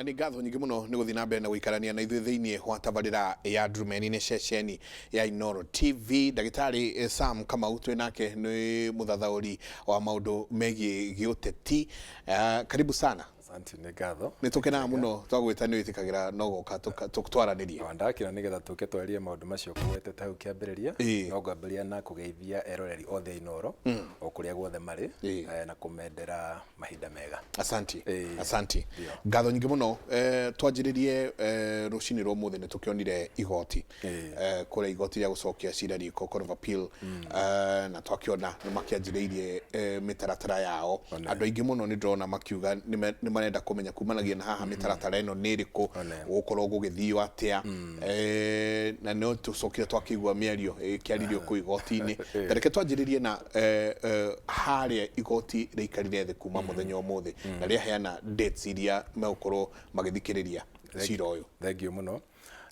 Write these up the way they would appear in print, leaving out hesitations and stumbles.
Na nĩ ngatho nyingĩ mũno nĩ gũthiĩ na mbere na gũikarania na ithuĩ thĩinĩ wa tabarĩra ya Ndurumeni, nĩ ceceni ya Inooro TV. Ndagĩtarĩ Sam Kamau twĩ nake, nĩ mũthathaũri wa maũndũ megiĩ gĩũteti. Karibu sana. Asante, nĩ ngatho. Nĩ tũkenaga mũno twagwĩta nĩ wĩtĩkagĩra no goka twaranĩrie. O ndakĩra nĩgetha tũke twarie maũndũ macio kũgwetete hau kĩambĩrĩria. No ngwambĩrĩria na kũgeithia eroreri othe a Inooro o kũrĩa guothe marĩ na kũmendera mahinda mega. Asanti. Asanti. Ngatho nyingĩ mũno. Twanjĩrĩrie rũcinĩ rwa ũmũthĩ nĩ tũkĩonire igoti kũrĩa igoti rĩa gũcokia cira riko, Court of Appeal, na twakĩona nĩ makĩanjĩrĩirie mĩtaratara yao. Andũ aingĩ mũno nĩ ndĩrona makiuga nĩ marenda kũmenya kumanagia na haha mĩtaratara ĩno nĩ ĩrĩkũ, gũgũkorwo gũgĩthio atĩa, na no tũcokire twakĩigua mĩario ĩkĩaririo kũu igoti-inĩ. Ta reke twanjĩrĩrie na harĩa igoti rĩikarire thĩ kuma mũthenya ũmũthĩ na rĩaheana dates iria megũkorwo magĩthikĩrĩria cira ũyũ. Thengiũ mũno.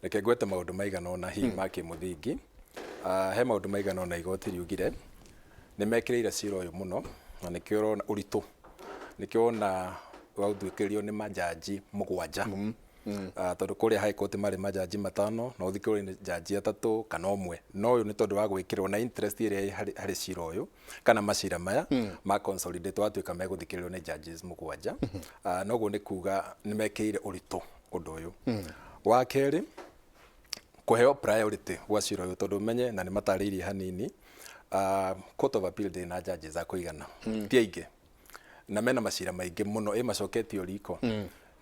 Reke ngwete maũndũ maigana ũna hihi ma kĩmũthingi. He maũndũ maigana ũna igoti riugire nĩ mekĩrĩire cira ũyũ mũno na nĩkĩo ũrona ũritũ, nĩkĩo wona wathikĩrĩrio nĩ manjanji 7. Tondũ kũrĩa High Court marĩ manjanji 5 na ũthikĩrĩrio nĩ njanji 3 kana 1. No ũyũ nĩ tondũ wa gwĩkĩrĩrwo na interest ĩrĩa ĩ harĩ cira ũyũ kana macira maya ma consolidate watuĩka megũthikĩrĩrio nĩ judges 7. Na ũguo nĩ kuga nĩ mekĩrĩire ũritũ ũndũ ũyũ. Wa kerĩ, kũheo priority gwa cira ũyũ, tondũ ũmenye na nĩ matarĩirie hanini, Court of Appeal ndĩrĩ na judges a kũigana, ti aingĩ, na mena macira maingĩ mũno ĩ macoketio riko.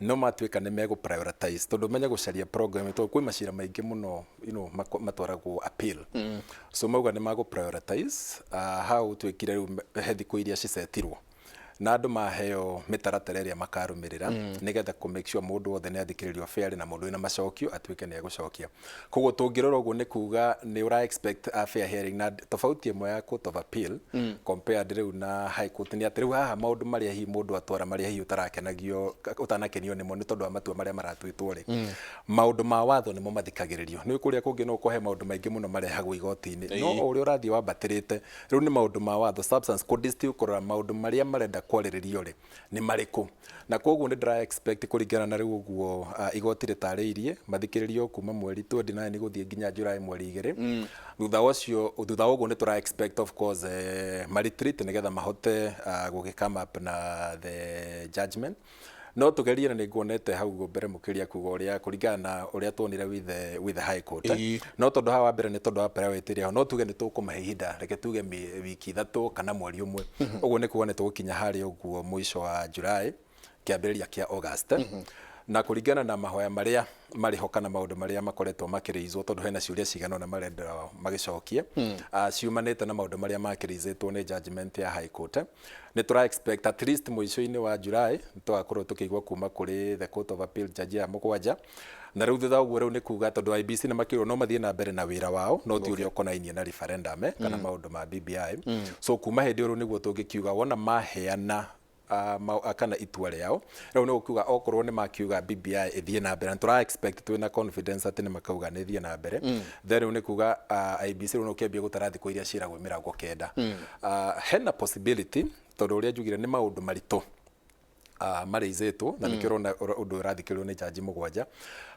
No matuĩka nĩ megũ prioritize, tondũ ũmenye gũcaria program, tondũ kwĩ macira maingĩ mũno matwaragwo appeal. So mauga nĩ magũ prioritize. Hau tuĩkire rĩu he thikũ iria cicetirwo na andũ maheo mĩtaratara ĩrĩa makarũmĩrĩra nĩgetha kũ make sure mũndũ wothe nĩ athikĩrĩrio fairly na mũndũ wĩna macokio atuĩke nĩ egũcokia. Koguo tũngĩrora ũguo nĩ kuga nĩ ũra expect a fair hearing. Na tofauti ĩmwe ya Court of Appeal compared rĩu na High Court nĩ atĩ rĩu haha maũndũ marĩa hihi mũndũ atwara, marĩa hihi ũtarakenagio, ũtanakenio nĩmo nĩ tondũ wa matua marĩa maratuĩtwo rĩ, maũndũ ma watho nĩmo mathikagĩrĩrio. Nĩ kũrĩa kũngĩ no ũkohe maũndũ maingĩ mũno marehagwo igoti-inĩ, no o ũrĩa ũrathiĩ wambatĩrĩte rĩu nĩ maũndũ ma watho, substance, kũ distill, kũrora maũndũ marĩa marenda kwarĩrĩrio rĩ nĩ marĩkũ. Na koguo nĩ ndĩra expect kũringana na rĩu ũguo igoti rĩtarĩirie mathikĩrĩrio kuma mweri 29 gũthiĩ nginya July mweri 2. Thutha ũcio, thutha wa ũguo nĩ tũra expect of course ma retreat nĩgetha mahote gũgĩ come up na the judgment. No tũgerie, na nĩ nguonete hau ũguo mbere mũkĩria kuga ũrĩa kũringana na ũrĩa tuonire with the High Court. No tondũ haha wa mbere nĩ tondũ wa priority ĩrĩa ho, no tuge nĩ tũkũmahe ihinda, reke tuge wiki 3 kana mweri 1. Ũguo nĩ kuga nĩ tũgũkinya harĩa ũguo mũico wa July, kĩambĩrĩria kĩa August. Na kũringana na mahoya marĩa marĩ ho kana maũndũ marĩa makoretwo makĩrĩizwo, tondũ hena ciũria cigana ũna marenda magĩcokie ciumanĩte na maũndũ marĩa makĩrĩizĩtwo nĩ judgment ya High Court, nĩ tũra expect at least mũico-inĩ wa July nĩ tũgakorwo tũkĩigua kuma kũrĩ the Court of Appeal judge ya 7. Na rĩu thutha ũguo rĩu nĩ kuga tondũ IEBC nĩ makĩrwo no mathiĩ na mbere na wĩra wao, no ti ũrĩa ũkonainie na referendum kana maũndũ ma BBI. So kuma hĩndĩ ĩyo rĩu nĩguo tũngĩkiuga wona maheana kana itua rĩao rĩu nĩ gũkiuga okorwo nĩ makiuga BBI ĩthiĩ na mbere, na tũra expect twĩna confidence atĩ nĩ makauga nĩ ĩthiĩ na mbere, then rĩu nĩ kuga IEBC rĩu no kĩambie gũtara thikũ iria ciĩragwo 90. Hena possibility, tondũ ũrĩa njugire nĩ maũndũ maritũ marĩizĩtwo na nĩkĩo ũrona ũndũ ũrathikĩrĩrio nĩ jaji 7,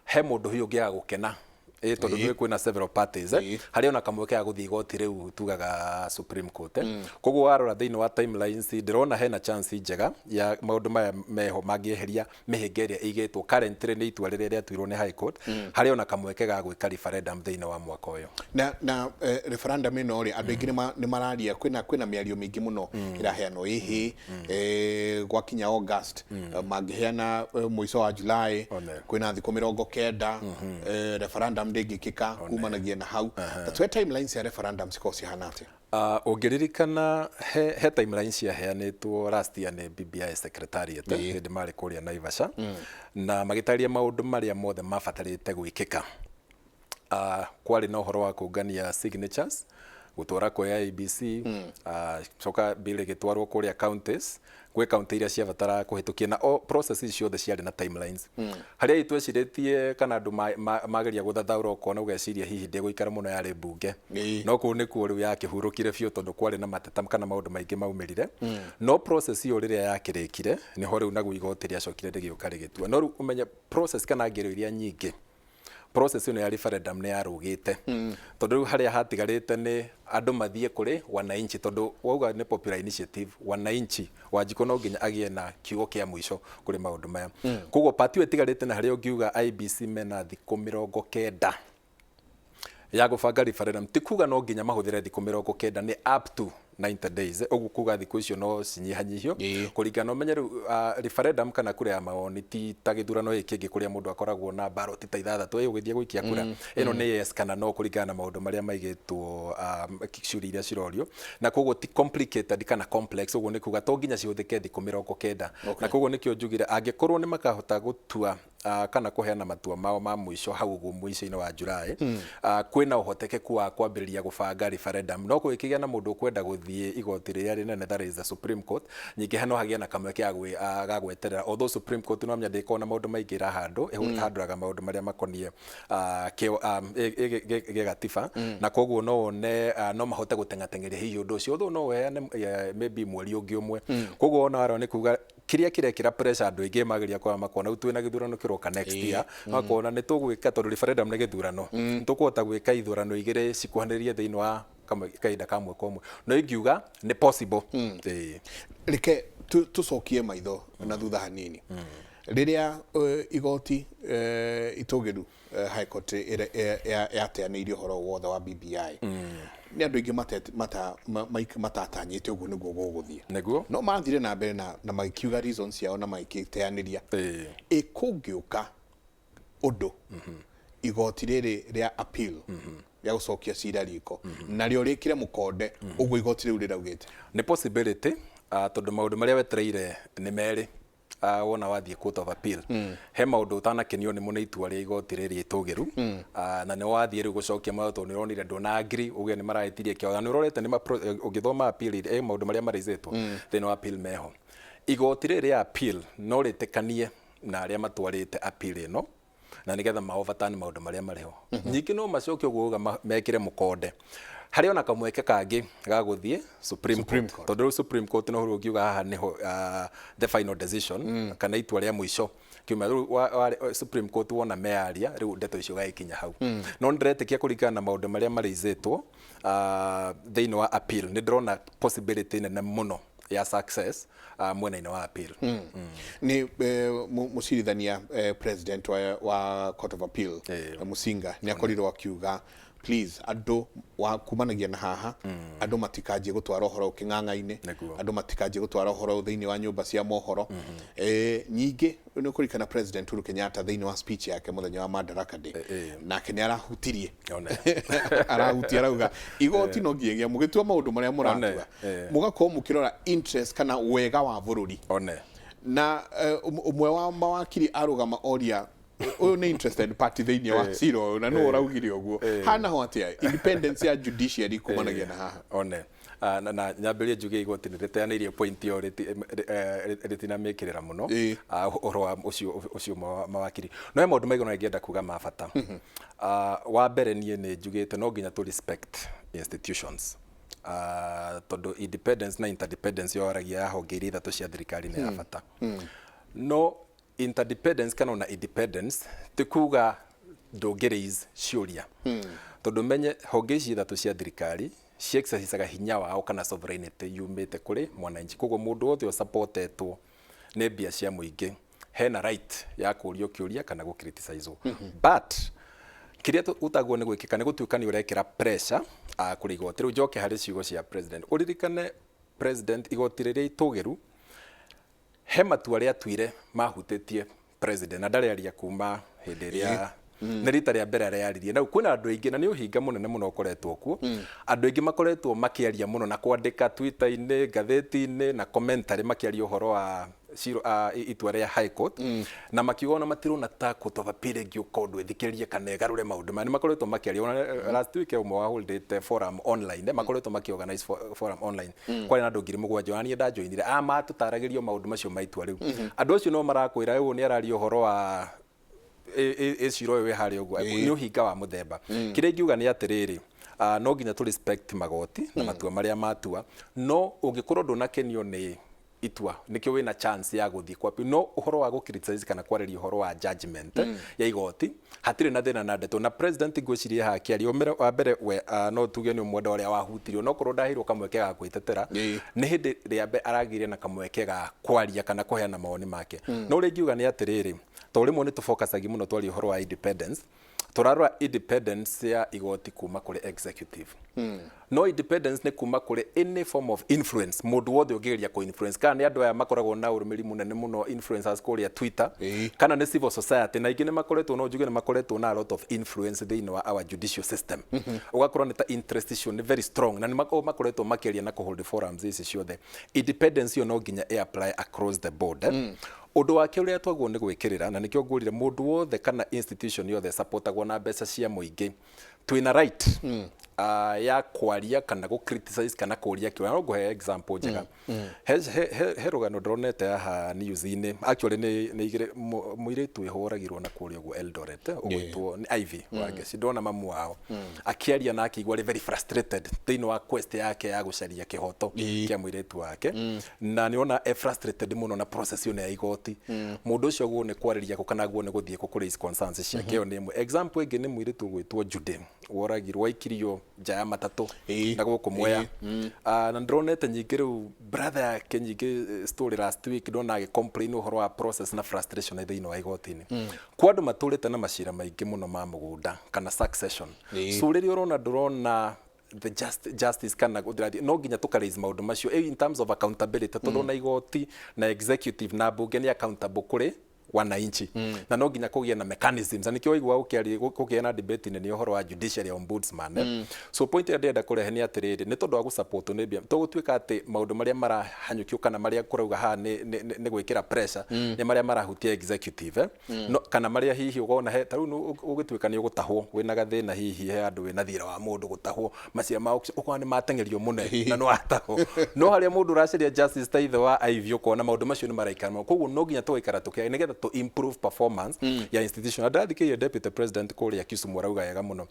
he mũndũ hihi ũngĩaga gũkena ĩ tondũ nĩ kwĩna several parties, harĩ ona kamweke ga gũthiĩ igoti rĩu tugaga Supreme Court. Koguo warora thĩinĩ wa timelines, ndĩrona hena chance njega ya maũndũ maya meho mangĩeheria mĩhĩnga ĩrĩa ĩigĩtwo currently nĩ itua rĩrĩa rĩatuirwo nĩ High Court, harĩ ona kamweke ga gwĩka referendum thĩinĩ wa mwaka ũyũ. Na referendum ĩno rĩ, andũ aingĩ nĩ mararia, kwĩna mĩario mĩingĩ mũno ĩraheanwo ĩhĩ gwakinya August, mangĩheana mũico wa July, kwĩna thikũ 90, referendum ndĩngĩkĩka kumanagia na hau. Ta twe timelines cia referendum cikoragwo cihana atĩa? Ũngĩririkana he timeline ciaheanĩtwo last year nĩ BBI secretariat hĩndĩ marĩ kũrĩa Naivasha na magĩtarĩria maũndũ marĩa mothe mabatarĩte gwĩkĩka. Kwarĩ na ũhoro wa kũngania signatures. Gũtwara kwĩ IEBC, coka bill ĩgĩtwarwo kũrĩa counties, gwĩ county iria ciabataraga kũhĩtũkia, na o process ici ciothe ciarĩ na timelines. Harĩa twecirĩtie kana andũ mageria gũthathaũra, ũkona ũgeciria hihi ndĩgũikara mũno yarĩ mbunge, no kũu nĩkuo rĩu yakĩhurũkire biũ, tondũ kwarĩ na mateta kana maũndũ maingĩ maumĩrire. No process ĩyo rĩrĩa yakĩrĩkire, nĩho rĩu naguo igoti rĩacokire rĩgĩũka rĩgĩtua. No rĩu ũmenye process kana ngero iria nyingĩ, process ĩno ya referendum nĩ yarũgĩte, tondũ rĩu harĩa hatigarĩte nĩ andũ mathiĩ kũrĩ wananchi, tondũ wauga nĩ popular initiative, wananchi Wanjikũ no nginya agĩe na kiugo kĩa mũico kũrĩ maũndũ maya. Koguo part ĩyo ĩtigarĩte na harĩa ũngiuga IEBC mena thikũ 90 ya gũbanga referendum, ti kuga no nginya mahũthĩre thikũ 90, nĩ up to 90 days. Ũguo kuga thikũ icio no cinyihanyihio kũringana. Ũmenye rĩu referendum kana kura ya mawoni ti ta gĩthurano gĩkĩ kĩngĩ kũrĩa mũndũ akoragwo na ballot ta ithathatũ ũgĩthiĩ gũikia kura. Ĩno nĩ yes kana no, kũringana na maũndũ marĩa maigĩtwo, ciũria iria cirorio, na koguo ti complicated kana complex. Ũguo nĩ kuga to nginya cihũthĩke thikũ 90. Na koguo nĩkĩo njugire angĩkorwo nĩ makahota gũtua kana kũheana matua mao ma mũico hau ũguo mũico-inĩ wa July, kwĩna ũhotekeku wa kwambĩrĩria gũbanga referendum. No kũgĩkĩgĩa na mũndũ ũkwenda gũthiĩ igoti rĩrĩa rĩnene, that is the Supreme Court, ningĩ no hagĩe na kamweke ga gweterera, although Supreme Court no amenya ndĩkoragwo na maũndũ maingĩ ĩrahandũ, ĩhandũraga maũndũ marĩa makoniĩ gĩgatiba, na koguo no wone no mahote gũteng'ateng'eria hihi ũndũ ũcio, although no ũheane maybe mweri ũngĩ ũmwe. Koguo wona warora nĩ kuga kĩrĩa kĩrekĩra pressure, andũ aingĩ mageria kũrora makona rĩu twĩna gĩthurano kĩroka next year, makona nĩ tũgwĩka, tondũ referendum nĩ gĩthurano, nĩ tũkũhota gwĩka ithurano igĩrĩ cikuhanĩrĩrie thĩinĩ wa kahinda ka mwaka ũmwe? No ingiuga nĩ possible. Ĩĩ. Reke tũcokie maitho na thutha hanini, rĩrĩa igoti itũgĩru, High Court yateanĩirie ũhoro wothe wa BBI, nĩ andũ aingĩ matatanyĩte ũguo nĩguo gũgũthiĩ. No mathire na mbere na magĩkiuga reasons ciao na magĩkĩteanĩria. Ĩ kũngĩũka ũndũ igoti rĩrĩ rĩa appeal rĩa gũcokia cira riko narĩo rĩkĩre mũkonde ũguo igoti rĩu rĩraugĩte? Nĩ possibility, tondũ maũndũ marĩa wetereire nĩ merĩ. Wona wathiĩ court of appeal, he maũndũ ũtanakenio nĩmo nĩ itua rĩa igoti rĩrĩ itũgĩru, na nĩ wathiĩ rĩu gũcokia maũndũ tondũ nĩ ũronire ndũna agree, uge nĩ marahĩtirie kĩo, na nĩ ũrorete nĩ ũngĩthoma appeal maũndũ marĩa maraicĩtwo thĩinĩ wa appeal meho. Igoti rĩrĩ rĩa appeal no rĩtĩkanie na arĩa matwarĩte appeal ĩno na nĩgetha ma overturn maũndũ marĩa marĩ ho. Ningĩ no macoke ũguo uga mekĩre mũkonde harĩ ona kamweke kangĩ ga gũthiĩ Supreme Supreme Court. Tondũ rĩu Supreme Court no rĩu ũngiuga haha nĩho the final decision kana itua rĩa mũico kiuma rĩu Supreme Court wona mearia rĩu ndeto icio gagĩkinya hau. No nĩndĩretĩkia kũringana na maũndũ marĩa marĩizĩtwo thĩinĩ wa appeal, nĩ ndĩrona possibility nene mũno ya success mwena-inĩ wa appeal. Nĩ mũcirithania president wa Court of Appeal, Musinga, nĩ akorirwo akiuga please andũ wa kumanagia na haha, andũ matikanjie gũtwara ũhoro kĩng'ang'a-inĩ, andũ matikanjie gũtwara ũhoro thĩinĩ wa nyũmba cia mohoro. Nyingĩ nĩ ũkũririkana President Uhuru Kenyatta thĩinĩ wa speech yake mũthenya wa Madaraka Day, nake nĩ arahutirie, arahutia, arauga igoti no nginyagia mũgĩtua maũndũ marĩa mũratua mũgakorwo mũkĩrora interest kana wega wa bũrũri. Na ũmwe wa mawakiri arũgama oria ũyũ nĩ interested party thĩinĩ wa cira ũyũ, na nĩwe ũraugire ũguo. Hana ho atĩa independence ya judiciary kumanagia na haha? One. Na nyambĩrĩrie njuge igoti nĩ rĩteanĩirie point ĩyo, rĩtinamĩkĩrĩra mũno. Ũhoro wa ũcio mawakiri, no he maũndũ maigana ingĩenda kuga ma bata. Wa mbere, niĩ nĩ njugĩte no nginya tũ respect institutions, tondũ independence na interdependence yoragia ya honge iria ithatũ cia thirikari nĩ ya bata. No interdependence kana ona independence ti kuga ndũngĩ raise ciũria, tondũ menye honge ici ithatũ cia thirikari ciexercisaga hinya wao kana sovereignty yumĩte kũrĩ mwananchi. Koguo mũndũ wothe ũsupportetwo nĩ mbia cia mũingĩ hena right ya kũrio kĩũria kana gũ criticizewo. But kĩrĩa ũtagwo nĩ gwĩkĩka nĩ gũtuĩka nĩ ũrekĩra pressure kũrĩ igoti. Rĩu njoke harĩ ciugo cia president. Ũririkane president, igoti rĩrĩa itũgĩru he matua rĩatuire mahutĩtie president, na ndarĩaria kuma hĩndĩ ĩrĩa nĩ rita rĩa mbere areyaririe. Na kwĩna andũ aingĩ, na nĩ ũhinga mũnene mũno ũkoretwo kuo, andũ aingĩ makoretwo makĩaria mũno na kwandĩka Twitter-inĩ, ngathĩti-inĩ na commentary, makĩaria ũhoro wa ciro itua rĩa High Court na makiuga ona matirona ta Court of Appeal ĩngĩũka ũndũ ĩthikĩrĩrie kana ĩgarũre maũndũ maya. Nĩ makoretwo makĩaria ona last week ũmwe wa holdĩte forum online, makoretwo makĩ organize forum online, kwarĩ na andũ 7,000, ona niĩ ndajoinire a matũtaragĩrio maũndũ macio ma itua rĩu. Andũ acio no marakwĩra ũyũ nĩ araria ũhoro wa ĩ cira ũyũ wĩ harĩa ũguo nĩ ũhinga wa mũthemba. Kĩrĩa ingiuga nĩ atĩrĩrĩ, no nginya tũ respect magoti na matua marĩa matua, no ũngĩkorwo ndũnakenio nĩ itua, nĩkĩo wĩna chance ya gũthiĩ kwa appeal. No ũhoro wa gũ criticize kana kwarĩria ũhoro wa judgment ya igoti hatirĩ na thĩna na ndeto. Na president ngwĩciria haha akĩaria wa mbere we no tuge nĩ ũmwe ũrĩa wahutirio, no korwo ndaheirwo kamweke ga gwĩtetera, nĩ hĩndĩ rĩa mbere aragĩire na kamweke ga kwaria kana kũheana mawoni make. No ũrĩa ingiuga nĩ atĩrĩrĩ, tondũ rĩmwe nĩ tũfocusagi mũno twaria ũhoro wa independence, tũrarora independence ya igoti kuma kũrĩ executive, no independence nĩ kuma kũrĩ any form of influence, mũndũ wothe ũngĩgeria kũ influence, kana nĩ andũ aya makoragwo na ũrũmĩrĩri mũnene mũno, influencers kũrĩa Twitter, kana nĩ civil society, na aingĩ nĩ makoretwo, no njuge nĩ makoretwo na a lot of influence thĩinĩ wa our judicial system. Ũgakorwo nĩ ta interest icio nĩ very strong na nĩ makoretwo makĩaria na kũhold forums ici ciothe. Independence ĩyo no nginya ĩ apply across the board, eh? Ũndũ wake ũrĩa twagwo nĩ gwĩkĩrĩra, na nĩkĩo ngũrire mũndũ wothe kana institution yothe supportagwo na mbeca cia mũingĩ, twĩna right ya kwaria kana gũ criticize kana kũria kĩũria. No ngũhe example njega. He rũgano ndĩronete haha news-inĩ, actually nĩ igĩrĩ. Mũirĩtu ĩhũragirwo na kũrĩa ũguo Eldoret, ũgwĩtwo nĩ Ivy Wangeci. Ndona mamu wao akĩaria na akĩigua arĩ very frustrated thĩinĩ wa quest yake ya gũcaria kĩhoto kĩa mũirĩtu wake, na nĩ ona e frustrated mũno na process ĩyo ya igoti. Mũndũ ũcio guo nĩ kwarĩria kũ kana guo nĩ gũthiĩ kũ kũ raise concerns ciake? Ĩyo nĩ ĩmwe. Example ĩngĩ nĩ mũirĩtu ũgwĩtwo Jude woragirwo, waikirio nja ya matatũ na gũkũ Mwea. Ah, na ndĩronete nyingĩ rĩu brother yake nyingĩ, story last week ndona agĩ complain ũhoro wa process na frustration thĩinĩ wa igoti-inĩ kwa andũ matũrĩte na macira maingĩ mũno ma mũgũnda kana succession. So rĩrĩa ũrona ndũrona the justice kana gũthiĩ, no nginya tũka raise maũndũ macio in terms of accountability, tondũ ona igoti na executive na mbunge nĩ accountable kũrĩ wananchi, na no nginya kũgĩe na mechanisms, na nĩkĩo waigua gũkĩgĩa na debate nene ũhoro wa judiciary ombudsman, eh. So point ĩrĩa ndĩrenda kũrehe nĩ atĩrĩrĩ, nĩ tondũ wa gũsupport nĩ mbia, tũgũtuĩka atĩ maũndũ marĩa marahanyũkio kana marĩa kũrauga haha nĩ gwĩkĩra pressure nĩ marĩa marahutia executive, eh? No, kana marĩa hihi ũkona he ta rĩu ũgĩtuĩka nĩ ũgũtahwo wĩna gathĩna, hihi he andũ wĩna thirĩ wa mũndũ gũtahwo, macia ma auction, ũkona nĩ mateng'erio mũno na nĩ watahwo, no harĩa mũndũ ũracaria justice ta ithe wa Ivy, ũkona maũndũ macio nĩ maraikara mũno. Koguo no nginya tũgaikara tũkĩaria nĩgetha tũ improve performance ya institution. Na ndathikĩrĩria deputy president kũrĩa Kisumu, arauga wega mũno,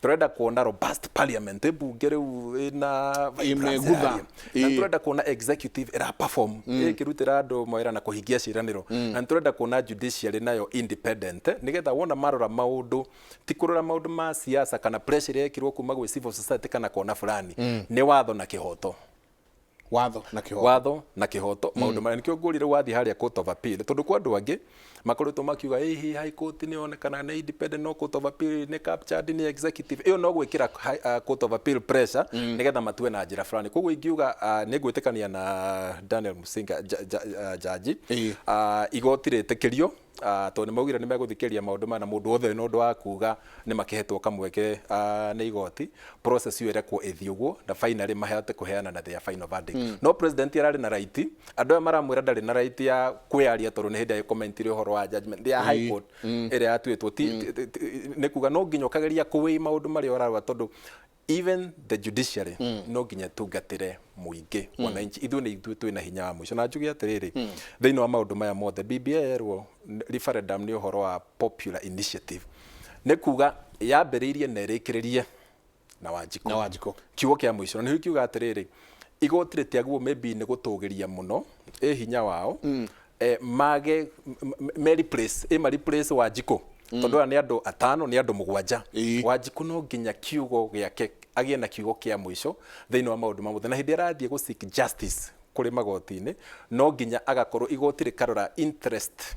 tũrenda kuona robust parliament, mbunge rĩu ĩna vibrance Ĩmegutha. yayo. Na tũrenda kuona executive ĩra perform, ĩkĩrutĩra andũ mawĩra na kũhingia ciĩranĩro, na nĩ tũrenda kuona judiciary nayo independent, nĩgetha wona marora maũndũ ti kũrora maũndũ ma siasa kana pressure ĩrĩa ĩkĩrwo kuma gwĩ civil society kana kona fulani, nĩ watho na kĩhoto. Watho na kĩhoto. Watho na kĩhoto, maũndũ marĩa nĩkĩo ngũrire wathiĩ harĩa Court of Appeal, tondũ kwa andũ angĩ makoretwo makiuga ĩhi High Court nĩ yonekana nĩ independent, no Court of Appeal nĩ captured nĩ executive. Ĩyo no gwĩkĩra Court of Appeal pressure nĩgetha matue na njĩra fulani. Koguo ingiuga nĩ ngwĩtĩkania na Daniel Musinga jaji, igoti rĩtĩkĩrio, tondũ nĩ maugire nĩ megũthikĩrĩria maũndũ maya, na mũndũ wothe wĩna ũndũ wa kuga nĩ makĩhetwo kamweke nĩ igoti, process ĩyo ĩrekwo ĩthiĩ ũguo na finally mahote kũheana na their final verdict. No president ararĩ na right, andũ aya maramwĩra ndarĩ na right ya kwĩyaria, tondũ nĩ hĩndĩ agĩcommentire ũhoro wa judgment ya High Court ĩrĩa yatuĩtwo. Nĩ kuga no nginya ũkageria kũwĩ maũndũ marĩa ũrarora, tondũ even the judiciary no nginya tungatĩre mũingĩ, wananchi. Ithuĩ nĩ ithuĩ twĩna hinya wa mũico. Na njuge atĩrĩrĩ, thĩinĩ wa maũndũ maya mothe, BBI yerwo referendum nĩ ũhoro wa popular initiative, nĩ kuga yambĩrĩirie na ĩrĩkĩrĩrie na Wanjikũ. Na Wanjikũ. Kiugo kĩa mũico. Na nĩkĩo kiuga atĩrĩrĩ, igoti rĩtiagwo maybe nĩ gũtũgĩria mũno ĩ hinya wao, mage me replace ĩ ma replace Wanjikũ, tondũ aya nĩ andũ atano, nĩ andũ mũgwanja. Wanjikũ no nginya kiugo gĩake agĩe na kiugo kĩa mũico thĩinĩ wa maũndũ ma mothe, na hĩndĩ arathiĩ gũ seek justice kũrĩ magoti-inĩ, no nginya agakorwo igoti rĩkarora interest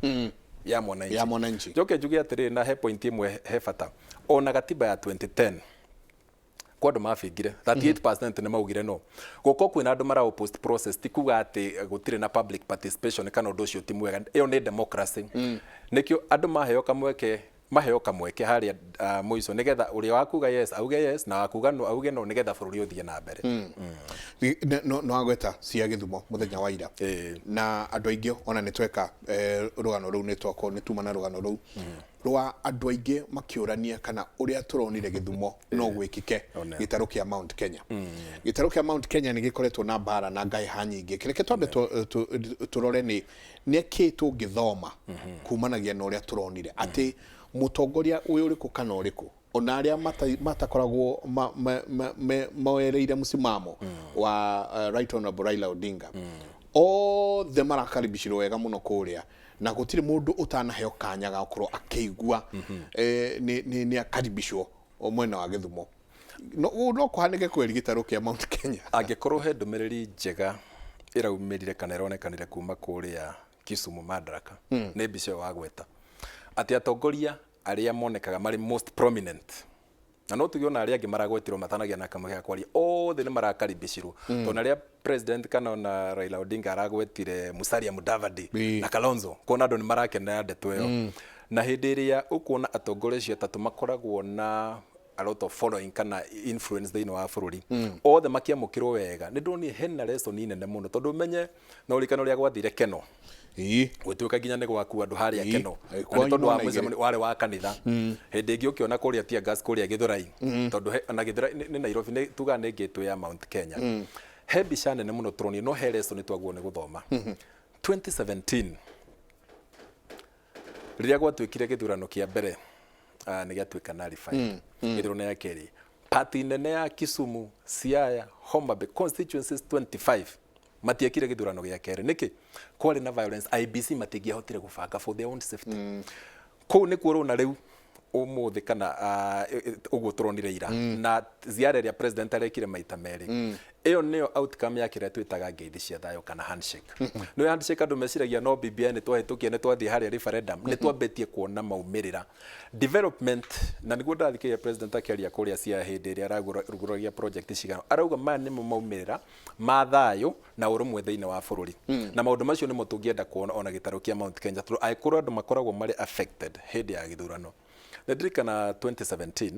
ya mwananchi. Ya mwananchi. Njoke njuge atĩrĩrĩ, na he point ĩmwe he bata, ona gatiba ya 2010 kwa andũ mabingire 38% nĩ maugire no gũkorwo kwĩna andũ mara oppose process, ti kuga atĩ gũtirĩ na public participation kana ũndũ ũcio ti mwega. Ĩyo nĩ democracy, nĩkĩo andũ maheo kamweke. Maheo kamweke harĩa mũico nĩgetha ũrĩa wakuga yes auge yes, na wakuga no auge no, nĩgetha bũrũri ũthiĩ na mbere. No wagweta cia Gĩthumo mũthenya wa ira, na andũ aingĩ ona nĩ tweka rũgano rũu, nĩ twakorwo nĩ tuma na rũgano rũu rwa andũ aingĩ makĩũrania kana ũrĩa tũronire Gĩthumo no gwĩkĩke One. gĩtarũ kĩa Mount Kenya. Gĩtarũ kĩa Mount Kenya nĩ gĩkoretwo na mbara na ngaĩha nyingĩ. Reke twambe tũrore nĩ kĩĩ tũngĩthoma kumanagia na ũrĩa tũronire, atĩ mũtongoria ũyũ ũrĩkũ kana ũrĩkũ, ona arĩa matakoragwo moereire msimamo wa Right Honorable Raila Odinga, othe marakaribicirwo wega mũno kũrĩa, na gũtirĩ mũndũ ũtanaheo kanya ga gũkorwo akĩigua nĩ akaribicwo mwena wa Gĩthumo. No kũhanĩke kweri gĩtarũ kĩa Mount Kenya? Angĩkorwo he ndũmĩrĩri njega ĩraumĩrire kana ĩronekanire kuma kũrĩa Kisumu Madaraka, nĩ mbica ĩyo wagweta, atĩ atongoria arĩa monekaga marĩ most prominent, na no tuge ona arĩa angĩ maragwetirwo matanagĩa na kamwe ga kwaria, othe nĩ marakaribicirwo, tondũ na rĩrĩa president kana ona Raila Odinga aragwetire Musalia Mudavadi na Kalonzo, kuona andũ nĩ marakenera ndeto ĩyo. Na hĩndĩ ĩrĩa ũkuona atongoria acio atatũ makoragwo na a lot of following kana influence thĩinĩ wa bũrũri, othe makĩamũkĩrwo wega, nĩ ndonire hena lesson nene mũno, tondũ ũmenye na ũririkane ũrĩa gwathire Keno, gwĩtuĩka nginya nĩ gwaku andũ harĩa Keno, na nĩ kwanyu tondũ wa mona igĩrĩ. mũcemanio warĩ wa kanitha. Hĩndĩ ĩngĩ ũkĩona kũrĩa tear gas kũrĩa Gĩthũrai, tondũ ona Gĩthũrai nĩ Nairobi, nĩ tugaga nĩ gateway ya Mount Kenya. He mbica nene mũno tũronio, no he lesson twagwo nĩ gũthoma. 2017 rĩrĩa gwatuĩkire gĩthurano kĩa mbere nĩ gĩatuĩka nullified, gĩthurano ya kerĩ, party nene ya Kisumu, Siaya, Homa Bay constituencies 25 matiekire gĩthurano gĩa kerĩ. Nĩkĩ? Kwarĩ na violence. IEBC matingĩahotire gũbanga for their own safety. Kũu nĩkuo ũrona rĩu ũmũthĩ kana ũguo tũronire ira na ziara ĩrĩa president arekire maita merĩ. Ĩyo nĩyo outcome ya kĩrĩa twĩtaga ngeithi cia thayũ kana handshake. Nĩ handshake andũ meciragia no BBI nĩ twahĩtũkia, nĩ twathiĩ harĩa referendum. Nĩ twambĩtie kuona maumĩrĩra development, na nĩguo ndathikĩrĩria president akĩaria kũrĩa Siaya hĩndĩ ĩrĩa aragũragia project cigana, arauga maya nĩmo maumĩrĩra ma thayũ na ũrũmwe thĩinĩ wa bũrũri, na maũndũ macio nĩmo tũngĩenda kuona ona gĩtarũ kĩa Mount Kenya, tondũ angĩkorwo andũ makoragwo marĩ affected hĩndĩ ya gĩthurano. Nĩ ndirikana 2017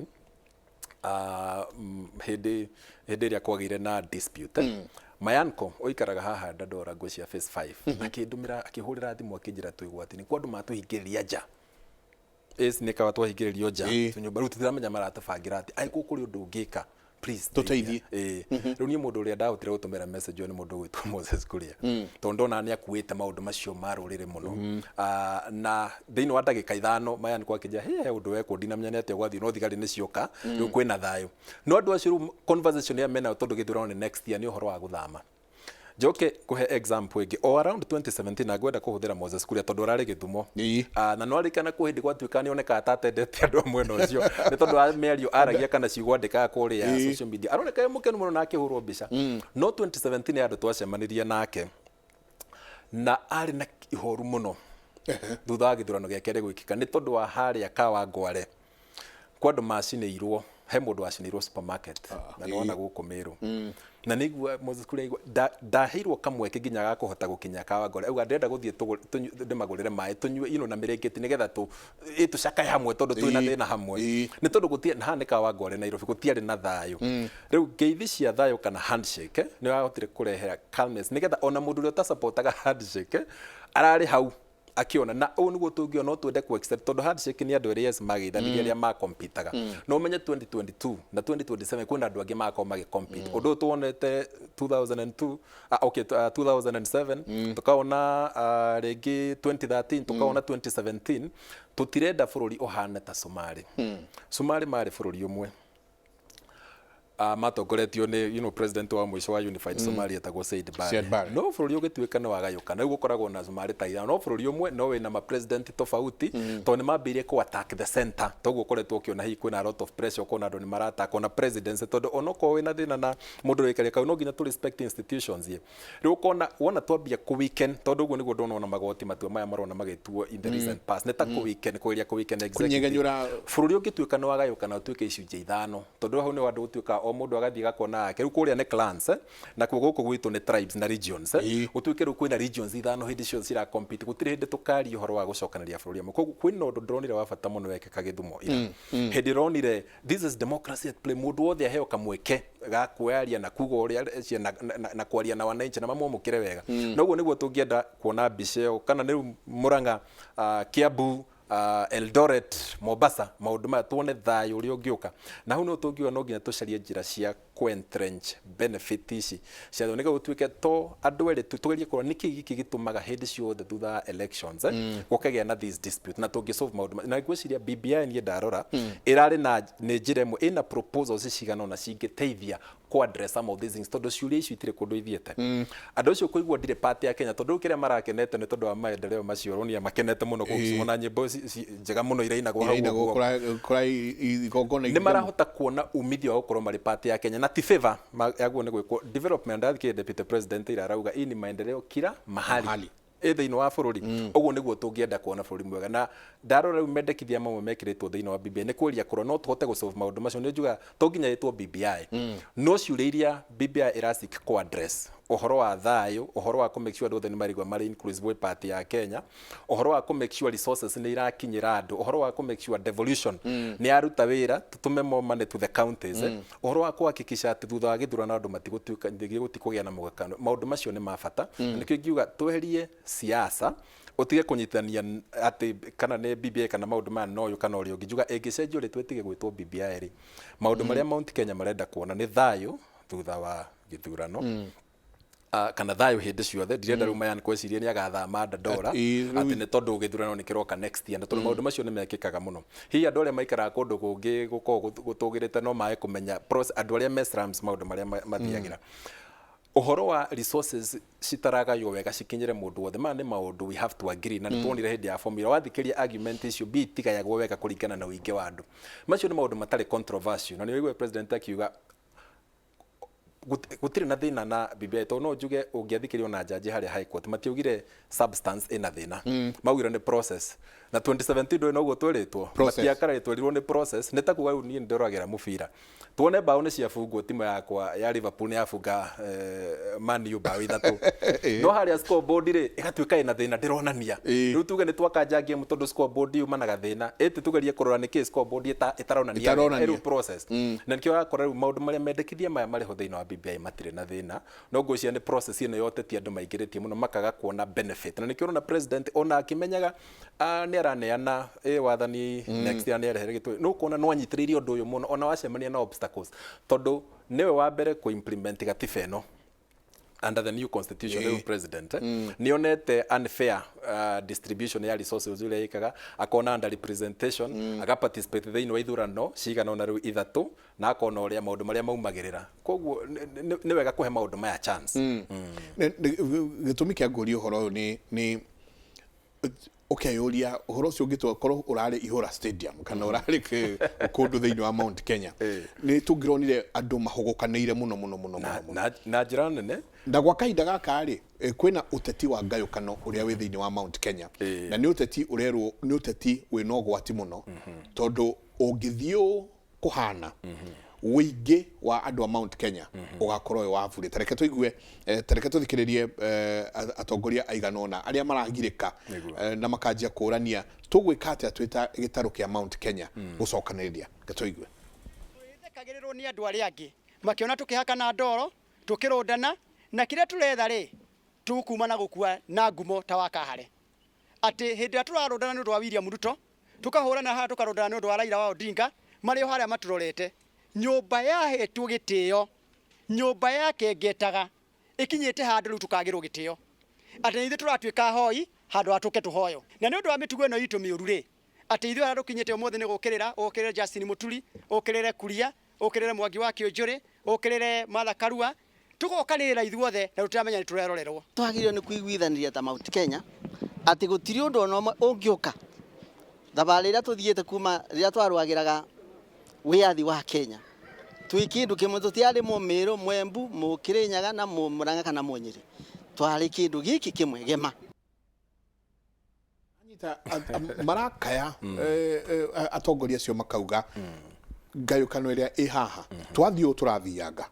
hĩndĩ ĩrĩa kwagĩire na dispute, Mayanko ũikaraga haha Dandora ngũ cia phase 5 akĩndũmĩra, akĩhũrĩra thimũ, akĩnjĩra twĩ gwatini kwa andũ matũhingĩrĩria nja. Ĩci nĩ kawa twahingĩrĩrio nja tũnyũmba, rĩu tũtiramenya maratũbangĩra atĩ angĩkorwo kũrĩ ũndũ ũngĩka, please tũteithie. Ĩĩ, rĩu niĩ mũndũ ũrĩa ndahotire gũtũmĩra message ĩyo nĩ mũndũ ũgwĩtwo Moses Kuria, tondũ ndona nĩ akuĩte maũndũ macio ma rũrĩrĩ mũno. Na thĩinĩ wa ndagĩka 5 maya nĩ kwakĩnja he ũndũ wekwo, ndinamenya nĩ atĩa gwathiĩ, no thigari nĩ cioka, rĩu kwĩna thayũ. No andũ acio rĩu conversation ĩrĩa menayo, tondũ gĩthurano nĩ next year, nĩ ũhoro wa gũthama. Njoke kũhe example ĩngĩ o around 2017, na ngwenda kũhũthĩra Moses Kuria tondũ ararĩ Gĩthumo. Na no arikana kwĩ hĩndĩ gwatuĩka nĩ onekaga ta atendete andũ a mwena ũcio nĩ tondũ wa mĩario aragia kana ciugo andĩkaga kũrĩa social media, aroneka e mũkenu mũno na akĩhũrwo mbica. No 2017 andũ twacemanirie nake na arĩ na ihoru mũno thutha wa gĩthurano gĩa kerĩ gwĩkĩka, nĩ tondũ wa harĩa Kawangware kwa andũ macinĩirwo, he mũndũ wacinĩirwo supermarket na nĩwona gũkũ Meru. Na nĩigua Moses Kuria aigua ndaheirwo kamweke nginya ga kũhota gũkinya Kawangware, auga ndĩrenda gũthiĩ ndĩmagũrĩre maĩ tũnyue na mĩrĩngĩti nĩgetha tũcakae hamwe tondũ twĩna thĩna hamwe, nĩ tondũ gũtirĩ na haha nĩ Kawangware Nairobi, gũtiarĩ na thayũ. Rĩu ngeithi cia thayũ kana handshake nĩ wahotire kũrehera calmness, nĩgetha ona mũndũ ũrĩa ũtasapotaga handshake ararĩ hau akĩona. Na ũũ nĩguo tũngĩona, no twende ku accept, tondũ handshake nĩ andũ erĩ yes mageithanirie arĩa makompitaga, no ũmenye 2022 na 2027 kwĩna andũ angĩ magakorwo magĩcompete. Ũndũ ũyũ tuonete 2002, okay, 2007, tukaona rĩngĩ 2013, tukaona 2017. Tũtirenda bũrũri ũhane ta Somali. Somali marĩ bũrũri ũmwe, matongoretio nĩ president wa mũico wa unified Somalia etagwo Said Barre. Siad Barre. No bũrũri ũgĩtuĩka nĩ wagayũkana, rĩu gũkoragwo na Somali ta ithano, no bũrũri ũmwe, no wĩna ma president tofauti, tondũ nĩ mambĩrĩirie kũ attack the center. Toguo ũkoretwo ũkĩona hihi kwĩna a lot of pressure, ũkona andũ nĩ marataka ona presidency, tondũ onokorwo wĩna thĩna na mũndũ ũrĩa kau, no nginya tũ respect institutions ye. Rĩu ũkona wona twambia kũ weaken, tondũ ũguo nĩguo ndona ona magoti matua maya marona magĩtuo in the recent past nĩ ta kũ weaken, kũgeria kũ weaken executive. Kũnyegenyũra. Bũrũri ũngĩtuĩka nĩ wagayũkana ũtuĩke icunjĩ ithano, tondũ hau nĩ andũ gũtuĩka o O mũndũ agathiĩ gakona yake. Rĩu kũrĩa nĩ clans, nakuo gũkũ gwitũ nĩ tribes na regions. Gũtuĩke rĩu kwĩna regions ithano hĩndĩ ciothe cira compete, gũtirĩ hĩndĩ tũkaria ũhoro wa gũcokanĩria bũrũri hamwe. Koguo kwĩna ũndũ ndĩronire wa bata mũno wekĩka Gĩthumo ira, hĩndĩ ĩronire this is democracy at play, mũndũ wothe aheo kamweke ga kwĩyaria na kuga ũrĩa areciria na kwaria na wananchi na mamwamũkĩre wega. Na ũguo nĩguo tũngĩenda kuona mbica ĩyo, kana nĩ rĩu Murang'a, Kiambu, Eldoret, Mombasa, maũndũ maya tuone thayũ ũrĩa ũngĩũka. Na hau nĩho tũngiuga no nginya tũcarie njĩra cia kũ-entrench benefit ici cia nĩgetha gũtuĩke to andũ erĩ tu, tũgerie kũrora nĩkĩ gĩkĩ gĩtũmaga hĩndĩ ciothe thutha wa elections gũkagĩa na this dispute na tũngĩ solve maũndũ na ngwĩciria BBI niĩ ndarora ĩrarĩ na nĩ njĩra ĩmwe ĩna proposals cigana ũna cingĩteithia kũ address some of these things, tondũ ciũria icio itirĩ kũndũ ithiĩte. Andũ acio kũigua ndirĩ part ya Kenya, tondũ rĩu kĩrĩa marakenete nĩ tondũ wa maendeleo macio ũronia makenete mũno kũu Kisumu na nyĩmbo njega mũno irainagwo hau irainagwo ũguo. Kũra igongona nĩ marahota kuona umithio wa gũkorwo marĩ part ya Kenya na ti favor yaguo nĩ gwĩkwo development. Ndathikĩrĩria deputy president ira arauga hii ni maendeleo kila mahali, Mahali. Ĩ thĩinĩ wa bũrũri. Ũguo nĩguo tũngĩenda kuona bũrũri mwega, na ndarora rĩu mendekithia mamwe mekĩrĩtwo thĩinĩ wa BBI nĩ kũgeria kũrora no tũhote gũ solve maũndũ macio. Nĩ njuga to nginya ĩtwo BBI, no ciũria iria BBI ĩra seek kũ address, ũhoro wa thayũ, ũhoro wa kũ make sure andũ othe nĩ marigua marĩ inclusive gwĩ part ya Kenya, ũhoro wa kũ make sure resources nĩ irakinyĩra andũ, ũhoro wa kũ make sure devolution nĩ yaruta wĩra, tũtũme more money to the counties, ũhoro wa kũhakikisha atĩ thutha wa gĩthurano andũ matigũtuĩka gũtikũgĩa na mũgakano, maũndũ macio nĩ ma bata. Na nĩkĩo ingiuga tweherie siasa, ũtige kũnyitania atĩ kana nĩ BBI kana maũndũ maya na ũyũ kana ũrĩa ũngĩ. Njuga ĩngĩcenjio rĩtwa ĩtige gwĩtwo BBI rĩ, maũndũ marĩa Mount Kenya marenda kuona nĩ thayũ thutha wa gĩthurano kana thayũ hĩndĩ ciothe. Ndirenda rĩu Mayan kweciria nĩ agathama Dandora atĩ nĩ tondũ gĩthurano nĩ kĩroka next year, na tondũ maũndũ macio nĩ mekĩkaga mũno. Hihi andũ arĩa maikaraga kũndũ kũngĩ gũkoragwo gũtũgĩrĩte no mae kũmenya andũ arĩa me slums maũndũ marĩa mathiagĩra. Ũhoro wa resources citaragaywo wega cikinyĩre mũndũ wothe, maya nĩ maũndũ we have to agree, na nĩ tuonire hĩndĩ ya formula wathikĩria argument icio mbia itigayagwo wega kũringana na ũingĩ wa andũ. Macio nĩ maũndũ matarĩ controversial, na nĩ ũigua president akiuga gũtirĩ na thĩna na BBI, tondũ no njuge ũngĩathikĩrĩrio na jaji harĩa High Court matiaugire substance ĩna thĩna, maugire nĩ process. Na 2017 ndũĩ noguo twĩrĩtwo Process. matiakararĩ, twerirwo nĩ process. Nĩ ta kuga rĩu niĩ ndĩroragĩra mũbira, tuone bao nĩ ciabungwo, timu yakwa ya Liverpool nĩ yafunga Man U bao ithatũ, no harĩa scoreboard rĩ ĩgatuĩka ĩna thĩna ndĩronania. Rĩu tuge nĩ twakanja game tondũ scoreboard yuma na gathĩna, ĩtĩ tugerie kũrora nĩkĩ scoreboard ĩtaronania wega. Ĩtaronania. Rĩu process na nĩkĩo ũrakora rĩu maũndũ marĩa mendekithia maya marĩ ho thĩinĩ wa BBI matirĩ na thĩna, no ngwĩciria nĩ process ĩno ya ũteti andũ maingĩrĩtie mũno makaga kuona benefit. Na nĩkĩo ũrona president ona akĩmenyaga nĩ araneana wathani next year nĩ arehere gĩtũ, no kuona no anyitĩrĩire ũndũ ũyũ mũno ona wacemania na obstacles, tondũ nĩwe wa mbere kũ implement gatiba ĩno under the new constitution. Rĩu president nĩ onete unfair distribution ya resources ũrĩa ĩkaga, akona under representation, aga participate thĩinĩ wa ithurano cigana ũna rĩu ithatũ, na akona ũrĩa maũndũ marĩa maumagĩrĩra. Koguo nĩ wega kũhe maũndũ maya chance. Gĩtũmi kĩa ngũria ũhoro ũyũ nĩ ũkeyũria ũhoro ũcio ũngĩtwa korwo ũrarĩ Ihũra Stadium kana ũrarĩ kũndũ thĩinĩ wa Mount Kenya, nĩ tũngĩronire andũ mahũgũkanĩire mũno mũno mũno mũno mũno. Na njĩra nene. Na gwa kahinda gaka rĩ, kwĩna ũteti wa ngayũkano ũrĩa wĩ thĩinĩ wa Mount Kenya, na nĩ ũteti ũrerwo nĩ ũteti wĩna ũgwati mũno, tondũ ũngĩthiĩ ũũ kũhana ũingĩ wa andũ a Mount Kenya ũgakorwo wĩ wa burĩ. Tareke tũigue, tareke tũthikĩrĩrie atongoria aigana ũna arĩa maragirĩka na makanjia kũrania tũgwĩka atĩa twĩ ta gĩtarũ kĩa Mount Kenya gũcokanĩrĩria. Reke tũigue. Tũrĩthekagĩrĩrwo nĩ andũ arĩa angĩ makĩona tũkĩhakana ndoro tũkĩrũndana, na kĩrĩa tũretha rĩ tũkuma na gũkua na ngumo ta wa Kahare, atĩ hĩndĩ ĩrĩa tũrarũndana nĩ ũndũ wa William Ruto, tũkahũrana haha, tũkarũndana nĩ ũndũ wa Raila wa Odinga, marĩ o harĩa matũrorete. Nyũmba yahetwo gĩtĩo, nyũmba ya kengetaga ĩkinyĩte handũ rĩu tũkagĩrwo gĩtĩo, atĩ nĩ ithuĩ tũratuĩka ahoi handũ ha tũke tũhoyo. Na nĩ ũndũ wa mĩtugo ĩno itũ mĩũru rĩ, atĩ ithuĩ harĩa tũkinyĩte ũmũthĩ nĩ gũkĩrĩra, ũkĩrĩre Justin Mũturi, ũkĩrĩre Kuria, ũkĩrĩre Mwangi wa Kĩũnjũrĩ, ũkĩrĩre Martha Karua, tũgokanĩrĩra ithuothe na tũtiramenya nĩ tũrerorerwo. Twagĩrĩirwo nĩ kũiguithanĩria ta Mount Kenya atĩ gũtirĩ ũndũ ona ũmwe ũngĩũka thabarĩ ĩrĩa tũthiĩte kuma rĩrĩa twarũagĩraga wĩyathi wa Kenya twĩ kĩndũ kĩmwe. Tũtiarĩ Mũmĩrũ, Mwembu, Mũkĩrĩnyaga na Mũmũrang'a kana Mũnyĩrĩ, twarĩ kĩndũ gĩkĩ kĩmwe gema. Anyita marakaya atongoria acio makauga Ngayũkano ĩrĩa ĩ haha, twathiĩ ũũ tũrathianga,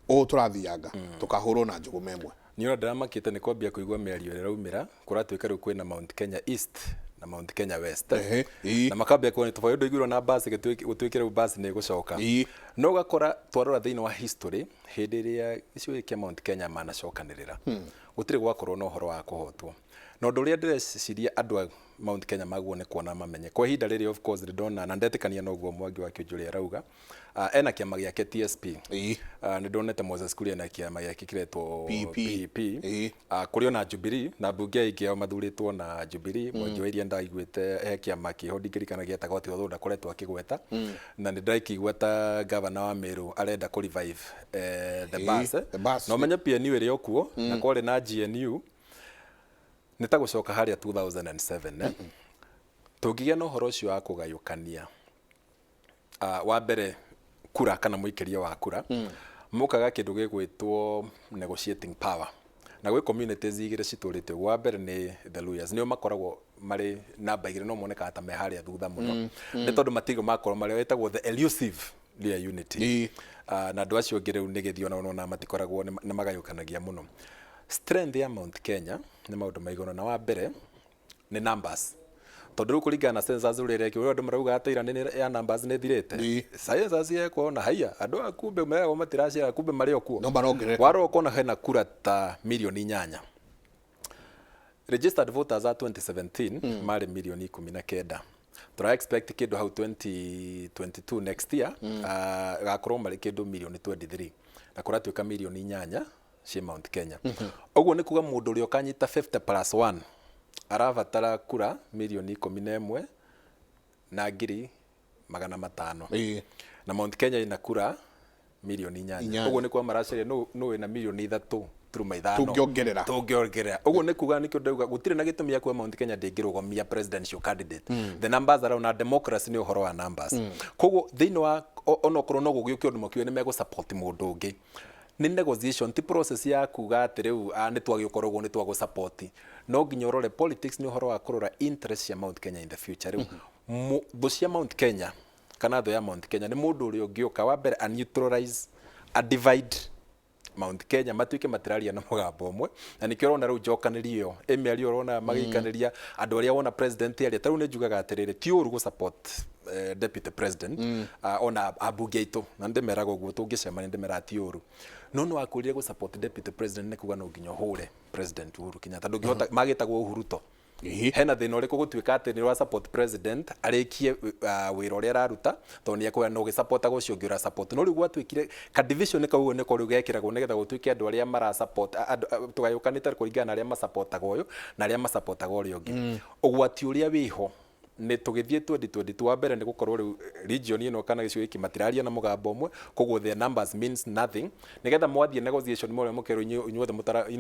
ũũ tũrathianga, tũkahũrwo na njũgũma ĩmwe. Nĩ ũrĩa ndĩramakĩte nĩ kwambia kũigua mĩario ĩrĩa ĩraumĩra, kũratuĩka rĩu kwĩna Mount Kenya East na Mount Kenya West. Ehe, ĩĩ. Na makambia kuona tofauti ndũiguirwo na bus gũtuĩke rĩu bus nĩ ĩgũcoka. No ũgakora twarora thĩinĩ wa history, hĩndĩ ĩrĩa gĩcigo gĩkĩ kĩa Mount Kenya manacokanĩrĩra, gũtirĩ gwakorwo na ũhoro wa kũhotwo. Na ũndũ ũrĩa ndĩreciria andũ a Mount Kenya magwo nĩ kuona mamenye kwa ihinda rĩrĩ, of course ndĩndona na ndetĩkania na ũguo Mwangi wa Kĩũnjũrĩ arauga. Ena kĩama gĩake TSP. Nĩ ndonete Moses Kuria na kĩama gĩake kĩretwo PEP. PEP. Kũrĩ ona Jubilee na mbunge aingĩ ao mathurĩtwo na Jubilee. Mwangi wa Iria ndaiguĩte he kĩama kĩho, ndingĩririkana gĩetagwo atĩa, although ndakoretwo akĩgweta, na nĩ ndakĩigua ta gavana wa Meru arenda kũ revive the bus. The bus. Na ũmenye PNU ĩrĩ o kuo na kwarĩ na GNU, nĩ ta gũcoka harĩa 2007, eh? Tũngĩgĩa na ũhoro ũcio wa kũgayũkania, wa mbere kura kana mũikĩria wa kura, mũkaga kĩndũ gĩgwĩtwo negotiating power, na gwĩ communities igĩrĩ citũrĩte ũguo. Wa mbere nĩ the Luyas, nĩo makoragwo marĩ namba igĩrĩ, no monekaga ta me harĩa thutha mũno, nĩ tondũ matirĩ makorwo marĩa ĩtagwo the elusive Luya unity. Na andũ acio angĩ rĩu nĩ gĩthiĩ ona ona matikoragwo nĩ magayũkanagia mũno. Strength ya Mount Kenya nĩ maũndũ maigana, na wa mbere nĩ numbers, tondũ rĩu kũringana na census ũrĩa ĩrekwo, ũrĩa andũ marauga atĩ ira nĩ ya numbers nĩ ĩthirĩte. Census yekwo na haiya, andũ aya kumbe meragwo matiraciara, kumbe marĩ o kuo. No marongerereka. Warora ũkona hena kura ta 8 mirioni registered voters a 2017 marĩ 19 mirioni. Tũra expect kĩndũ hau 2022, next year, gakorwo marĩ kĩndũ 23 mirioni, na kũratuĩka 8 mirioni ciĩ Mount Kenya. Ũguo nĩ kuga mũndũ ũrĩa ũkanyita 50 plus 1 arabatara kura 11,500,000. Na Mount Kenya ina kura 8 mirioni. 8. Ũguo nĩ kuga maracaria nũ wĩna 3.5 mirioni. Tũngĩongerera. Tũngĩongerera. Ũguo nĩ kuga, nĩkĩo ndauga gũtirĩ na gĩtũmi gĩa kuga Mount Kenya ndĩngĩrũgamia presidential candidate. The numbers around, na democracy nĩ ũhoro wa numbers. Koguo thĩinĩ wa onokorwo no gũgĩũke ũndũ makiuge nĩ megũ support mũndũ ũngĩ, nĩ negotiation, ti process ya kuga atĩ rĩu nĩ twagĩũkorwo ũguo nĩ twagũ support. No nginya ũrore politics nĩ ũhoro wa kũrora interest cia Mount Kenya in the future. Rĩu thũ cia Mount Kenya kana thũ ya Mount Kenya nĩ mũndũ ũrĩa ũngĩũka wa mbere a neutralize, a divide Mount Kenya, matuĩke matiraria na mũgambo ũmwe. Na nĩkĩo ũrona rĩu njokanĩrio ĩyo ĩ mĩario, ũrona magĩikanĩria andũ arĩa wona president aria. Ta rĩu nĩ njugaga atĩrĩrĩ, ti ũru gũ support deputy president, ona ambunge aitũ, na ndĩmeraga ũguo tũngĩcemania, ndĩmeraga ti ũru, no nĩ wakwĩrire gũ support deputy president nĩ kuga no nginya ũhũre President Uhuru Kenyatta, ndũngĩhota magĩtagwo Uhuruto. Hena thĩna ũrĩkũ gũtuĩka atĩ nĩ ũra support president arĩkie wĩra ũrĩa araruta, tondũ nĩ ekwenda na ũgĩsupportaga ũcio ũngĩ ũra support? No rĩu gwatuĩkire ka division kau nĩko rĩu gekĩragwo nĩgetha gũtuĩke andũ arĩa mara support andũ tũgayũkanĩte kũringana na arĩa masupportaga ũyũ na arĩa masupportaga ũrĩa ũngĩ. Ũgwati ũrĩa wĩho nĩ tũgĩthiĩ 2022, wa mbere nĩ gũkorwo rĩu region ĩno kana gĩcigo gĩkĩ matiraria na mũgambo ũmwe, koguo their numbers means nothing, nĩgetha mwathiĩ negotiation mũrĩa mũkerwo inyuothe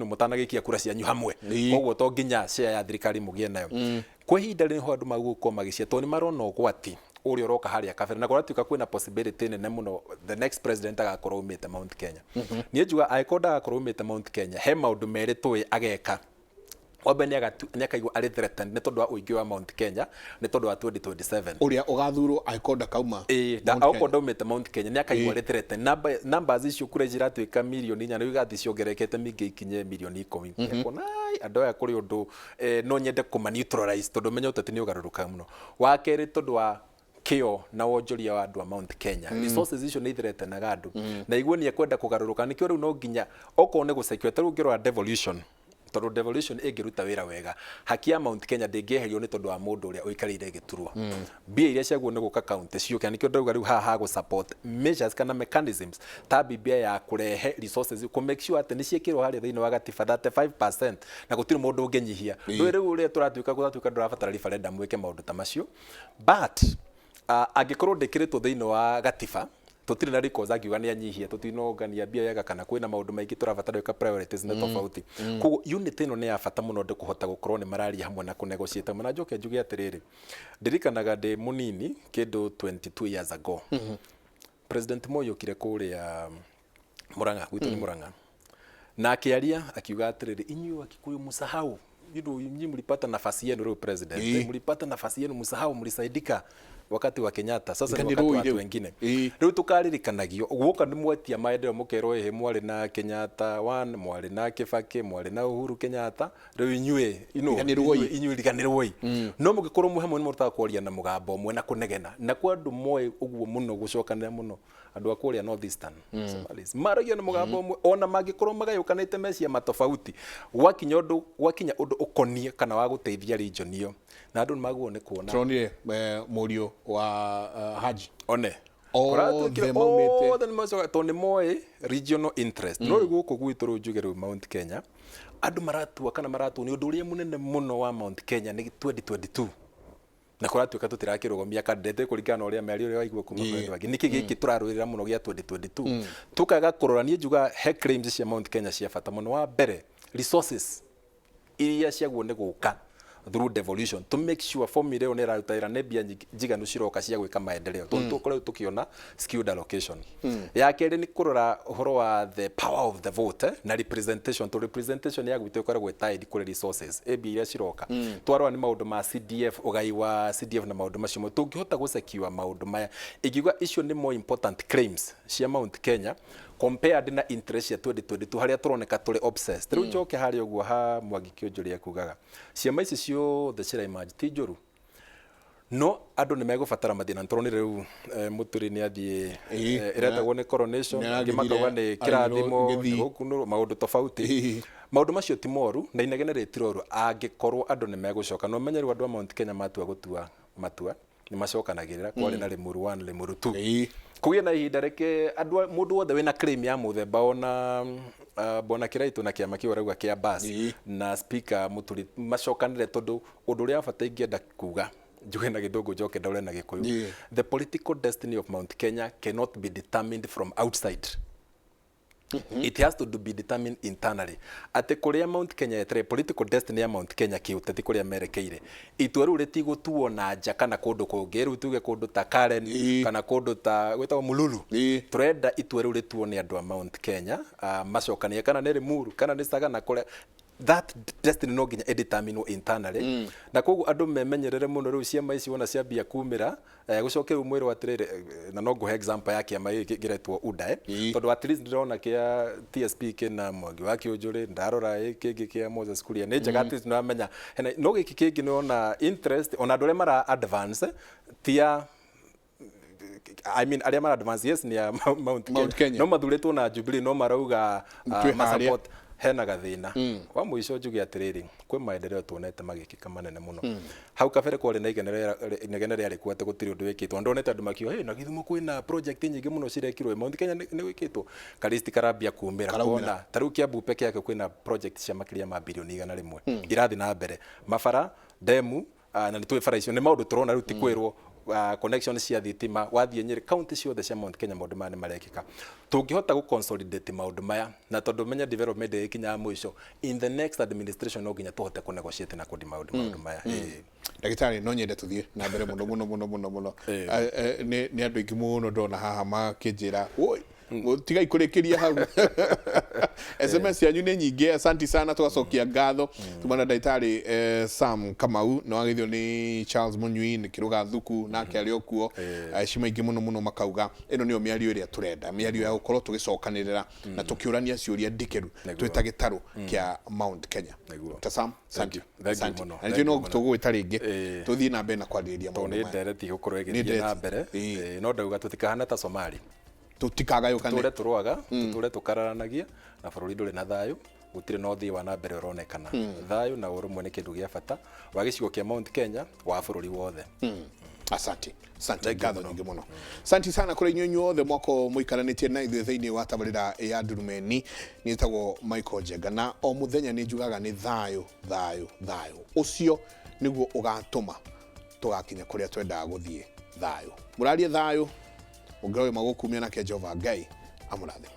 mũtanagĩikia kura cianyu hamwe. Koguo to nginya share ya thirikari mũgĩe nayo. Kwa ihinda rĩrĩ ho andũ magũkorwo magĩcia tondũ nĩ marona ũgwati ũrĩa ũroka harĩa kabere, na kũratuĩka kwĩna possibility nene mũno the next president agakorwo umĩte Mount Kenya. Niĩ njuga angĩkorwo ndagakorwo umĩte Mount Kenya, he maũndũ merĩ tũĩ ageka. Wa mbere, nĩ akaigua arĩ threatened nĩ tondũ wa ũingĩ wa Mount Kenya, nĩ tondũ wa 2027. Ũrĩa ũgathurwo angĩkorwo ndakauma Ĩĩ, Mount okorwo Kenya. ndaumĩte Mount Kenya nĩ akaigua arĩ threatened. Numbers icio kura ici iratuĩka 8 mirioni rĩu igathiĩ ciongererekete mingĩ ikinye 10 mirioni. Ekuona ai andũ aya kũrĩ ũndũ no nyende kũma neutralize, tondũ menya ũteti nĩ ũgarũrũkaga mũno. Wa kerĩ, tondũ wa kĩo na wonjoria wa andũ a Mount Kenya, resources icio nĩ itheretenaga andũ na igue nĩ ekwenda kũgarũrũka. Nĩkĩo rĩu no nginya okorwo nĩ gũsecure, ta rĩu ũngĩrora devolution, tondũ devolution ĩngĩruta wĩra wega, haki ya Mount Kenya ndĩngĩeherio nĩ tondũ wa mũndũ ũrĩa ũikarĩire gĩturwa. Mbia iria ciagwo nĩ gũka county ciũke. Nĩkĩo ndauga rĩu haha hagũ support measures kana mechanisms ta BBI ya kũrehe resources, kũ make sure atĩ nĩ ciĩkĩrwo harĩa thĩinĩ wa gatiba 35% na gũtirĩ mũndũ ũngĩnyihia. Ndũĩ rĩu ũrĩa tũratuĩka gũgatuĩka ndũrabatara referendum wĩke maũndũ ta macio, but angĩkorwo ndĩkĩrĩtwo thĩinĩ wa gatiba, tũtirĩ na recourse angiuga nĩ anyihia, tũtinongania mbia wega kana kwĩna maũndũ maingĩ tũrabatara gwĩka, priorities nĩ tofauti. Koguo unit ĩno nĩ ya bata mũno andũ kũhota gũkorwo nĩ mararia hamwe na kũnegotiate hamwe. Na njoke njuge atĩrĩrĩ, ndirikanaga ndĩ mũnini kĩndũ 22 years ago, President Moi okire kũrĩa Murang'a gwitũ, nĩ Murang'a, na akĩaria akiuga atĩrĩrĩ, "Inyuĩ Wakikuyu msahau nyinyi mlipata nafasi yenu rĩu president, mlipata nafasi yenu, msahau mlisaidika." Wakati wa Kenyatta, sasa ni wakati Riganĩrwoi wa watu rĩu. wengine. Ĩĩ. Rĩu tũkaririkanagio guoka nĩ mwetia maendeleo, mũkerwo ĩhĩ mwarĩ na Kenyatta one, mwarĩ na Kibaki, mwarĩ na Uhuru Kenyatta, rĩu inyuĩ Riganĩrwoi. inyuĩ riganĩrwoi. No mũngĩkorwo mwĩ hamwe nĩ mũrutaga kwaria na mũgambo ũmwe na kũnegena, na kwa andũ moĩ ũguo mũno gũcokanĩra mũno, andũ a kũrĩa North Eastern Somalis maragia na mũgambo ũmwe, ona mangĩkorwo magayũkanĩte me ciama tofauti, gwakinya ũndũ ũkoniĩ kana wa gũteithia region ĩyo, na andũ nĩ magũo nĩ kuona. Tũronire mũriũ wa Haji one Othe Kũratuĩkire maumĩte. Othe nĩmacoka tondũ nĩ moĩ regional interest. No rĩu gũkũ gwitũ, rĩu njuge rĩu Mount Kenya andũ maratua kana maratua nĩ ũndũ ũrĩa mũnene mũno wa Mount Kenya nĩ 2022, na kũratuĩka tũtirakĩrũgamia candidate kũringana na ũrĩa mĩario ĩrĩa waigua kuma kũrĩ andũ angĩ. Nĩkĩ gĩkĩ tũrarũĩrĩra mũno gĩa 2022 tũkaga kũrora? Niĩ njugaga he claims cia Mount Kenya cia bata mũno. Wa mbere, resources iria ciagwo nĩ gũka through devolution, to make sure formula ĩyo nĩ ĩraruta wĩra, nĩ mbia nyingĩ njiganu ciroka cia gwĩka maendeleo, tondũ tũkoretwo tũkĩona skewed allocation. Ya kerĩ nĩ kũrora ũhoro wa the power of the vote na representation, to representation ya gwitũ ĩkoragwo tied kũrĩ resources, ĩ mbia iria ciroka. Twarora nĩ maũndũ ma CDF, ũgai wa CDF na maũndũ macio mothe. Tũngĩhota gũsecure maũndũ maya, ingiuga icio nĩ more important claims cia Mount Kenya compared na interest cia 2022 harĩa tũroneka tũrĩ obsessed. Rĩu njoke harĩa ũguo ha Mwangi Kĩũnjũria kugaga ciama ici ciothe ciraemerge ti njũru, no andũ nĩ megũbatara mathĩna. Nĩtũronire rĩu Mũturi nĩ athiĩ ĩretagwo nĩ coronation, Nĩ angĩ aragĩthire- makauga nĩ kĩrathimo, aragĩthirwo nĩ gũkunũrwo maũndũ tofauti. Maũndũ macio ti moru na inegene rĩtiroru angĩkorwo andũ nĩ megũcoka. No menye rĩu andũ a Mount Kenya matua gũtua matua nĩ macokanagĩrĩra. Kwarĩ na Limuru 1, Limuru 2. Kũgĩe na ihinda, reke andũ mũndũ wothe wĩna claim ya mũthemba ona Bwana Kiraitũ na kĩama kĩu arauga kĩa bas na Speaker Mũturi macokanĩre, tondũ ũndũ ũrĩa wa bata ingĩenda kuga, njuge na Gĩthũngũ, njoke ndaũre na Gĩkũyũ: the political destiny of Mount Kenya cannot be determined from outside. It has to be determined internally, atĩ kũrĩa Mount Kenya yetere political destiny ya Mount Kenya kĩũteti kũrĩa merekeire, itua rĩu rĩtigũtuo na nja kana kũndũ kũngĩ, rĩu tuge kũndũ ta Karen kana kũndũ ta gwĩtagwo Mululu. Tũrenda itua rĩu rĩtuo nĩ andũ a Mount Kenya, macokanie kana nĩ Limuru kana nĩ Sagana, kũrĩa that destiny no nginya ĩdeterminwo internally. Na koguo andũ memenyerere mũno. Rĩu ciama ici wona ciambia kumĩra, gũcoke rĩu mwĩrwo atĩrĩrĩ, na no ngũhe example ya kĩama gĩkĩ kĩretwo UDA, tondũ at least ndĩrona kĩa TSP kĩna Mwangi wa Kĩũnjũrĩ, ndarora gĩkĩ kĩngĩ kĩa Moses Kuria nĩ njega, at least nĩwamenya hena. No gĩkĩ kĩngĩ nĩwona interest ona andũ arĩa mara advance ti ya, I mean, arĩa mara advance, yes, nĩ ya Mount Mount Kenya. No mathurĩtwo na Jubilee, no marauga Twĩ harĩa. Masupport hena gathĩna. Wa mũico njuge atĩrĩrĩ, kwĩ maendeleo tuonete magĩkĩka manene mũno. Hau kabere kwarĩ na inegene rĩarĩ kuo atĩ gũtirĩ ũndũ wĩkĩtwo. Ndonete andũ makiuga, "Hey, na Gĩthumo kwĩna project nyingĩ mũno cirekirwo, Mount Kenya nĩ gwĩkĩtwo?" Kalisti karambia kumĩra. Karaumĩra. Kuona ta rĩu Kiambu peke yake kwĩna project cia makĩria ma birioni 100 irathiĩ na mbere, mabara, ndemu, na nĩ tũĩ bara icio nĩ maũndũ tũrona rĩu, ti kwĩrwo, connection cia thitima. Wathiĩ Nyĩrĩ, county ciothe cia Mount Kenya, maũndũ maya nĩ marekĩka. Tũngĩhota gũ consolidate maũndũ maya, na tondũ menya development ĩgĩkinyaga mũico, in the next administration no nginya tũhote kũ negotiate na kũndi maũndũ maya. Ndagĩtarĩ, no nyende tũthiĩ na mbere mũno mũno mũno mũno mũno. Nĩ andũ aingĩ mũno ndona haha makĩnjĩra, "Woi, tigai kũrĩkĩria hau." SMS yanyu nĩ nyingĩ, asanti sana, tũgacokia ngatho. Tumana ndagĩtarĩ Sam Kamau nĩ wageithio nĩ Charles Munyui nĩ Kĩrũga Thuku nake arĩ o kuo. Cima ingĩ mũno mũno makauga ĩno nĩyo mĩario ĩrĩa tũrenda, mĩario ya gũkorwo tũgĩcokanĩrĩra na tũkĩũrania ciũria ndikĩru twĩ ta gĩtarũ kĩa Mount Kenya. Dr. Sam, Thank you. asante. Thank you Asante. mũno. Na Thank nĩtũĩ no you mũno. tũgũgwĩta rĩngĩ tũthiĩ na mbere na kwarĩrĩria Tondũ maũndũ nĩ maya. ndereti ĩgũkorwo Nĩ ĩgĩthiĩ na ndereti. mbere. No ndauga tũtikahana ta Somali. Tũtikagayũkane. Tũre tũrũaga, tũtũre tũkararanagia, na bũrũri ndũrĩ na thayũ, gũtirĩ na ũthii wa na mbere ũronekana. Thayũ na ũrũmwe nĩ kĩndũ gĩa bata wa gĩcigo kĩa Mount Kenya, wa bũrũri wothe. Asante, asante, ngatho nyingĩ mũno, asante sana kũrĩ inyuĩ inyuothe mwako mũikaranĩtie na ithuĩ thĩinĩ wa tabarĩra ya Ndurumeni. Nĩ Michael Njenga, na o mũthenya nĩ njugaga nĩ thayũ, thayũ, thayũ, ũcio nĩguo ũgatũma tũgakinya kũrĩa twendaga gũthiĩ. Thayũ, mũrarie thayũ, mũngĩroĩ magũkumia nake Jehova Ngai amũrathime.